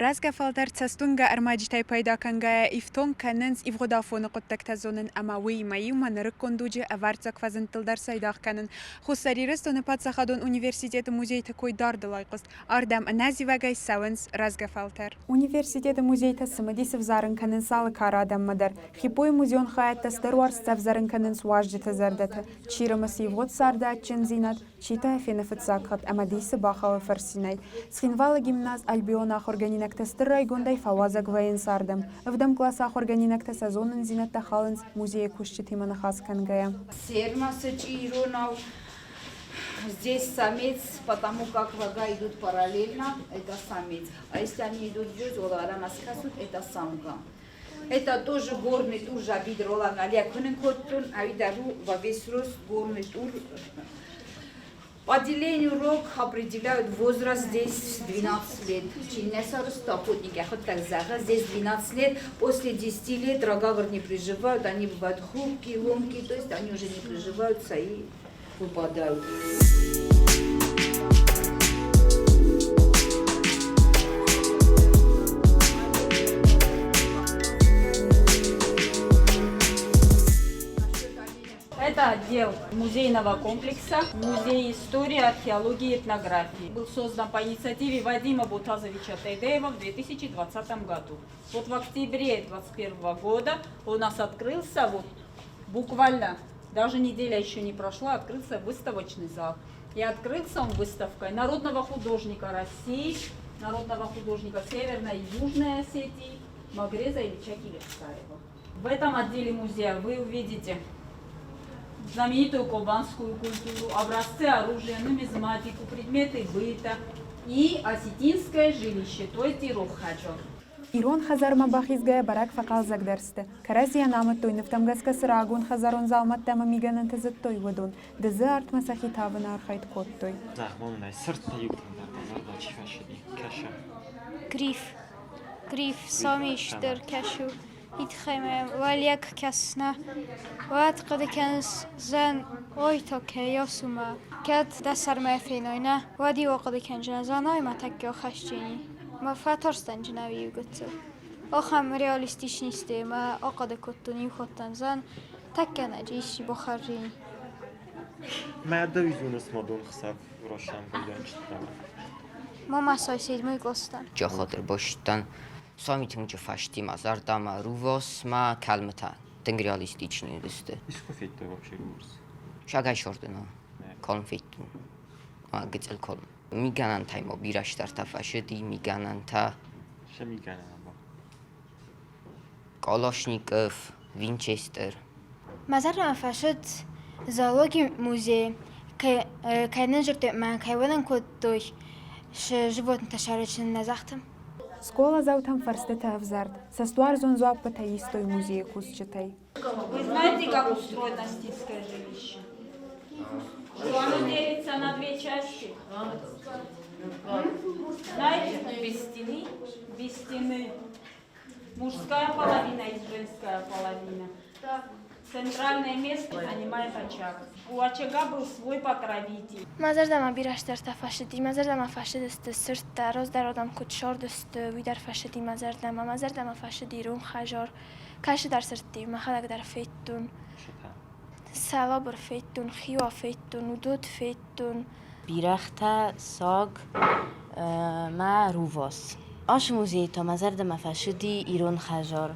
Рӕзгӕ фӕлтӕр цӕстуынгӕ ӕрмӕджытӕй пайда кӕнгӕйӕ ифтонг кӕнынц ивгъуыд афоны хъуыддӕгтӕ зонын ӕмӕ уыимӕ иумӕ нырыккон дуджы ӕвӕрццаг фӕзындтыл дӕр цайдагъ кӕнын. Хуссар Ирыстоны паддзахадон университеты музейты кой дардыл айхъуыст. Ардӕм ӕнӕзивӕгӕй цӕуынц рӕзгӕ фӕлтӕр. Университеты музейтӕ цымыдис ӕвзарын кӕнынц алы кары адӕммӕ дӕр. ХИПУ-йы музейон хайӕдтӕ стыр уарзт сӕвзӕрын кӕнынц уазджыты зӕрдӕты. Чи рымысы ивгъуыд царды адджындзинад, чи та фены фыццаг хатт ӕмӕ дисы бахауы фырцинӕй. Цхинвалы гимназ Альбион ахуыргӕнинӕгтӕ стыр райгондӕй фӕуазӕг вӕййынц ардӕм. Ӕвдӕм къласы ахуыргӕнинӕгтӕ сӕ зонындзинӕдтӕ халынц музейы кусджытимӕ ныхас кӕнгӕйӕ. Сермасычы иронау здесь самец, потому как рога идут параллельно, это самец. А если они идут здесь, это самка. Это тоже горный тур жабид Ролан Алия Куненкоттун, Авидару во весь рост горный тур. По делению рог определяют возраст здесь 12 лет. Здесь 12 лет. После 10 лет рога не приживают, они бывают хрупкие, ломкие, то есть они уже не приживаются и выпадают. Это отдел музейного комплекса, музей истории, археологии и этнографии. Был создан по инициативе Вадима Бутазовича Тедеева в 2020 году. Вот в октябре 2021 года у нас открылся, вот буквально даже неделя еще не прошла, открылся выставочный зал. И открылся он выставкой народного художника России, народного художника Северной и Южной Осетии Магреза Ильича Килевскаева. В этом отделе музея вы увидите знаменитую кубанскую культуру, образцы оружия, нумизматику, предметы быта и осетинское жилище, то есть Ирохаджо. Ирон хӕдзармӕ бахизгӕйӕ бӕрӕг фӕхъӕлдзӕгдӕр сты. Кӕрӕдзийӕн амыдтой нывтӕм гӕсгӕ цы рагон хӕдзарон дзаумӕттӕ ӕмӕ мигӕнӕнтӕ зыдтой, уыдон. Дыдзы артмӕ сӕхи тавыны архайд кодтой. Зӕгъ-ма сырдтӕ иу тынгдӕр дӕ зӕрдӕ чи фӕсыди? Кӕсы. Гриф. Гриф, сомис дӕр кӕсы. Итхӕмӕ уӕлиаг кӕсна. Уӕд хъуыды кӕныс, зӕн, ой токӕ, Кӕд дӕ сӕрмӕ феной, нӕ, уӕд-иу ахъуыды кӕнджынӕ, зӕной ма тӕккӕ хӕсджыни. Ма фӕтарстӕнджынӕ иу гыццыл. Ахӕм реалистичностӕй мӕ ахъуыды кодтон иу хаттӕн, зӕн, тӕккӕ нӕджы исчи бахӕрини. Мӕ дӕу изоныс ма дон хсӕв Рошан быйданчыттӕ. Мама сосед класстан. Джохотыр бостан Сомитынджы фӕстимӕ зӕрдӕмӕ рувосмӕ кӕлмытӕ тынг реалистичный уыдысты. Искуы федтай вообще рувос? Сагай сордыно колм федтон. Гыццыл колм. Мигӕнӕнтӕй ма бирӕ стӕртӕ фӕсыди, мигӕнӕнтӕ. Сӕ мигӕнӕн ба? Колошников, Винчестер. Мӕ зӕрдӕмӕ фӕсыд зоологийы музей, кӕй нын зыдтой ӕмӕ кӕй уынын кодтой животнытӕ саразын нӕ загъта. Скъоладзаутӕм фӕрстытӕ ӕвзӕрд, цӕстуарзон дзуаппытӕ истой музейы кусджытӕй. Вы знаете, как устроено осетинское жилище? Что оно делится на две части? Знаете? Без стены? Без стены. Мужская половина и женская половина. Центральное место занимает очаг. У очага был свой покровитель. Мӕ зӕрдӕмӕ бирӕ стӕртӕ фӕсыди, мӕ зӕрдӕмӕ фӕсыдысты сырдтӕ, раздӕр адӕм куыд сордысты, уый дӕр фӕсыди мӕ зӕрдӕмӕ, мӕ зӕрдӕмӕ фӕсыди ирон хӕзар. Кӕсыдӕр сырдти, мӕхӕдӕг дӕр федтон. Сӕлабыр федтон, хиуа федтон, удот федтон. Бирӕгътӕ, саг мӕ рувас. Ацы музейы та мӕ зӕрдӕмӕ фӕсыди ирон хӕзар.